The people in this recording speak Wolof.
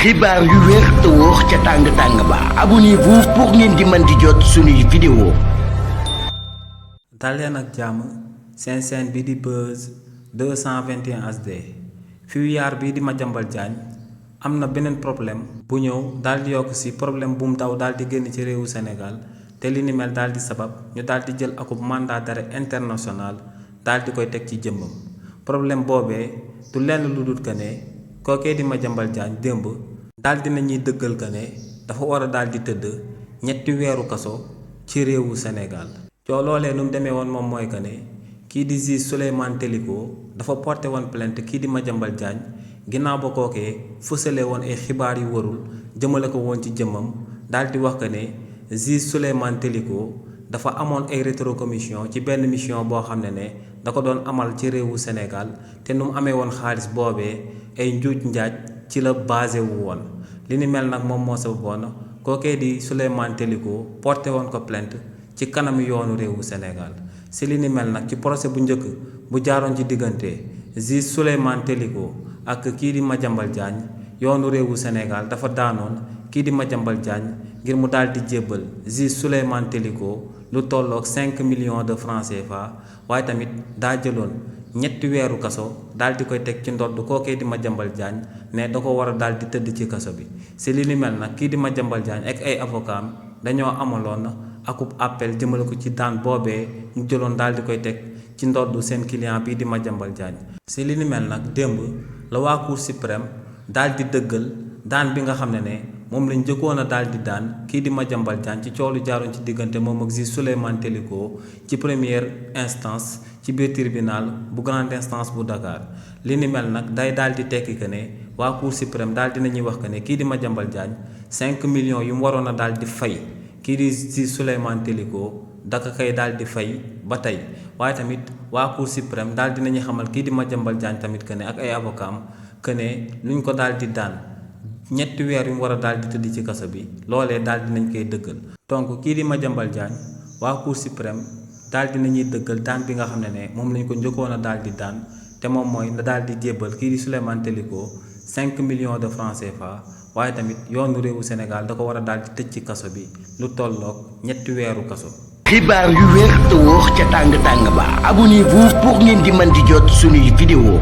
xibaar yu wér te wóor ca tàng ba abonnez-vous pour ngeen di mën di jot suñuy vidéo. daleen ak jàmm seen chaîne bi di Buzz 221 HD fuyar bi di Madiambal Diagne am na beneen problème bu ñëw daal di yokk ci problème bu mu daw daal di génn ci réewu Sénégal te li ni mel daal di sabab ñu daal di jël akub mandat d'arrêt international daal di koy teg ci jëmmam problème boobee du lenn lu dul que ne kookee di Madiambal Diagne démb daal dina ñuy dëggal que ne dafa war a daal di tëdd ñetti weeru kaso ci réewu Sénégal coo loolee nu mu demee woon moom mooy que ne kii di juge Souleymane Teliko dafa porté woon plainte kii di Madiambal Diagne ginnaaw ba kookee fësale woon ay xibaar yu warul jëmale ko woon ci jëmmam daal di wax que ne juge Souleymane Teliko dafa amoon ay rétrocommission ci benn mission boo xam ne da ko doon amal ci réewu Sénégal te nu mu amee woon xaalis boobee ay njuuj njaaj ci la basé wu woon li ni mel nag moom moo sababoon kookee di Souleymane Teliko porté woon ko plainte ci kanam yoonu réewu Sénégal si li ni mel nag ci procès bu njëkk bu jaaroon ci diggante juge Souleymane Teliko ak kii di Madiambal Diagne yoonu réewu Sénégal dafa daanoon kii di Madiambal Diagne ngir mu daal di jébbal juge Souleymane Teliko lu tolloog 5 millions de francs CFA waaye tamit daa jëloon ñetti weeru kaso daal di koy teg ci ndodd kookee di Madiambal Diagne ne da ko war a daal di tëdd ci kaso bi si li ni mel nag kii di Madiambal Diagne ak ay avocat dañoo amaloon akub appel jëmale ko ci daan boobee mu jëloon daal di koy teg ci ndoddu seen client bii di Madiambal Diagne si li ni mel nag démb la waa Cour suprême daal di dëggal daan bi nga xam ne moom lañ njëkkoon a daal di daan kii di Madiambal Diagne ci coow lu jaaroon ci diggante moom ak juge Souleymane Teliko ci première instance ci biir tribunal bu grande instance bu Dakar li ni mel nag day daal di tekki que ne waa Cour suprême daal dinañuy wax que ne kii di Madiambal Diagne 5 millions yu mu waroon a daal di fay kii di juge Souleymane Teliko daka kay daal di fay ba tey waaye tamit waa Cour suprême daal dinañuy xamal kii di Madiambal Diagne tamit que ne ak ay avocat am que ne luñ ko daal di daan ñetti weer yu mu war a daal di tëdd ci kaso bi loolee daal dinañ koy dëggal donc kii di Madiambal Diagne waa Cour suprême daal dinañuy dëggal daan bi nga xam ne moom lañ ko njëkkoon a daal di daan te moom mooy na daal di jébbal kii di Souleymane Teliko 5 millions de francs CFA waaye tamit yoonu réewu Sénégal da ko war a daal di tëj ci kaso bi lu tolloog ñetti weeru kaso. xibaar yu wér te wóor ca tàng ba abonnez-vous pour ngeen di mën di jot suñuy vidéo.